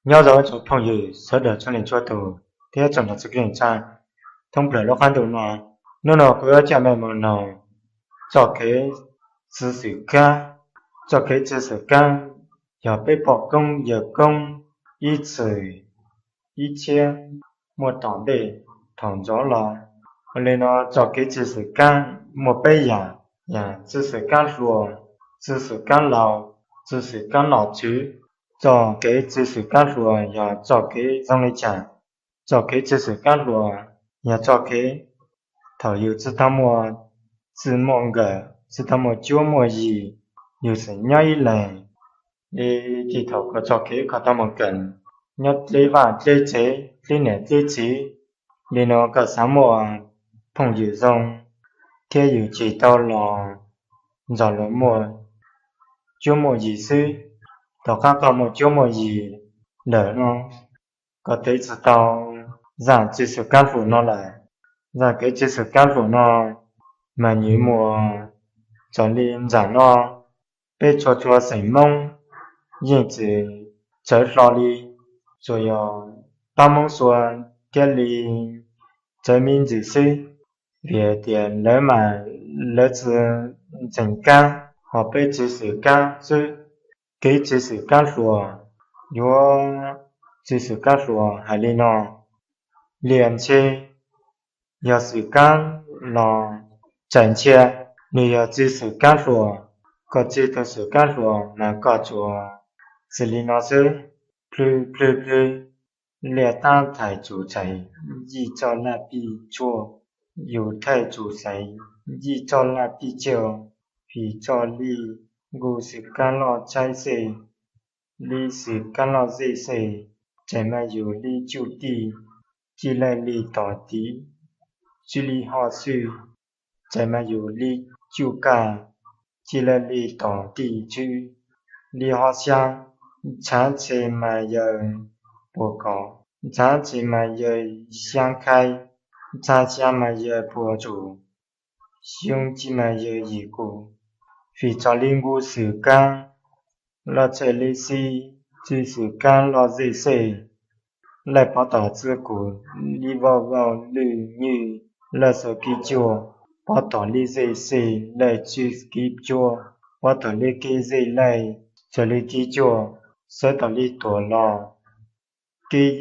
Nyob zoo ib tsoom phooj ywg sawv daws txhua leej txhua tus thiab tsoom niam txiv kwv tij neej tsa thoob plaws lub qab ntuj no. Hnub no kuv yuav coj mej mus noog txoj kev txwv xwm kab. Txoj kev txwv xwm kab yog peb poj koob yawg koob ib txwm ib txhiab muaj tom ntej thaum ntxov los. Ua li no txoj kev txwv xwm kab muaj peb yam, yog txwv xwm kab hluas, txwv xwm kab laus, txwv xwm kab nom tswv. Txoj kev txwv xwm kab hluas yog txoj kev zoo li cas? Txoj kev txwv xwm kab hluas yog txoj kev thaum yus tsis tau muaj txij muaj nkawm, tsis tau muaj cuab muaj yig, yus tseem nyob ib leeg li. Txij thaum koj txoj kev koj tau muaj kawm, nyob dleb vaj dleb tsev, dleb niam dleb txiv li no, koj xav muaj phooj ywg zoo thiab yus tsis tau los ntxov los muaj cuab muaj yig xwb. Tom qab koj muaj cuab muaj yig lawm no, koj twb tsis tau zaj txwv xwm kab hluas no lawm. Zaj kev txwv xwm kab hluas no mas nws muaj txog li nram no, peb txhua txhua xeem Hmoob yeej tsis txawv hlo li, tsuas yog pab Hmoob Suav thiaj li txawv me ntsis xwb, vim hais tias lawv mas lawv tsis ntseeg kab, ho peb txwv xwm kab xwb. Kev txwv xwm kab hluas, yuav txwv xwm kab hluas hais li no: Liam ntshe yog xwm kab los txais ntshia, nws yog txwv xwm kab hluas. Koj txwv tau xwm kab hluas mas koj tsuas xws li no xwb: Plhws plhws plhws, liaj tab thais tsum txais, yij txoj laj pij tshuaj, yus thaij tsum xaiv, yij txoj laj pij tshuaj, fim txoj lij, nkuj xwm kab loj tshaib xej, lib xwm kab loj zej xej, txais mas yus lib cuj tij, cij laj li tom tiv, tswb lib hoj xwj, txais mas yus lib cuj kaj, cij laj li tom tij tswb, lib hoj xyaab, ntshav txhe mas yawg puas kov, ntshav txhe mas yawg xyaab khaib, ntshav xyaab mas yawg puas tsum, xyoob cij mas yawg yim kus, fim txoj lij nkuj xwm kab loj txhaj lib xib, txwv xwm kab loj zej xej, laij pov tom txwv kus, lib vauj vauj lwj nywj, laij xaus kib cuaj, pov tom lib zej xej, laij tswj kib cuaj, pov tom lib kib zej laij, xaus li kib cuaj, xawb tom lib tuam los, kib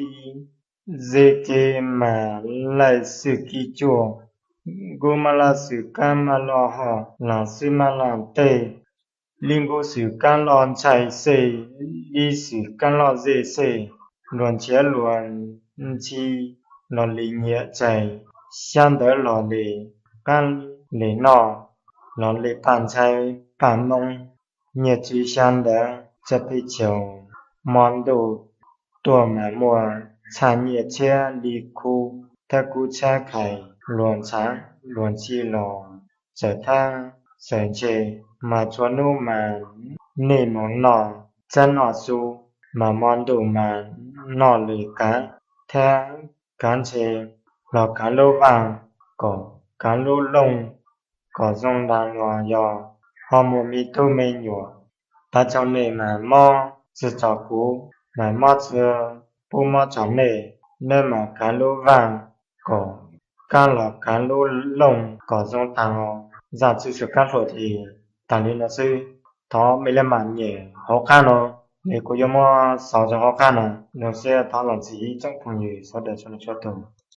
zej kib mas laij xwj kib cuaj, nkuj maj laj xwm kab maj loj hoj, laag xwb maj laj tej, lib nkuj xwm kab loj ntxhais xej, lib xwm kab loj zej xej, luag nrhiav luag ntxhi los li nyiam txais, xyab ntawv los li qab li noj, los li paj ntxhais paj moob, nyiaj txiag xyab ntawv txhaj peb caug, hmo ntuj tuaj mas muaj txhaj nyiaj txhiab li khub, thawb kub txhab khais, luag ntxhais luag ntxhi los txawm thab txawm ntse, mas txhua hnub mas nej mus noj txhab noj xu, mas hmo ntuj mas noj li kav thab kav ntse, los kav lub vaj kom kav lub looj kom zoo nraag los yog ho muaj me tub me nyuam, tav txog nej mas mob tsis txog kuv, mas mob tsis pub mob txog nej, nej mas kav lub vaj kom kab los kav lub looj kom zoo taag. Zaj txwv xwm kab hluas ces taag li no xwb. Thov mej le maam nyem hauv qab no, es kuv yuav muab xaus rau hauv qab no. Zoo siab thov los ntxiv ib tsoom phooj ywg sawv daws txhua leej txhua tus.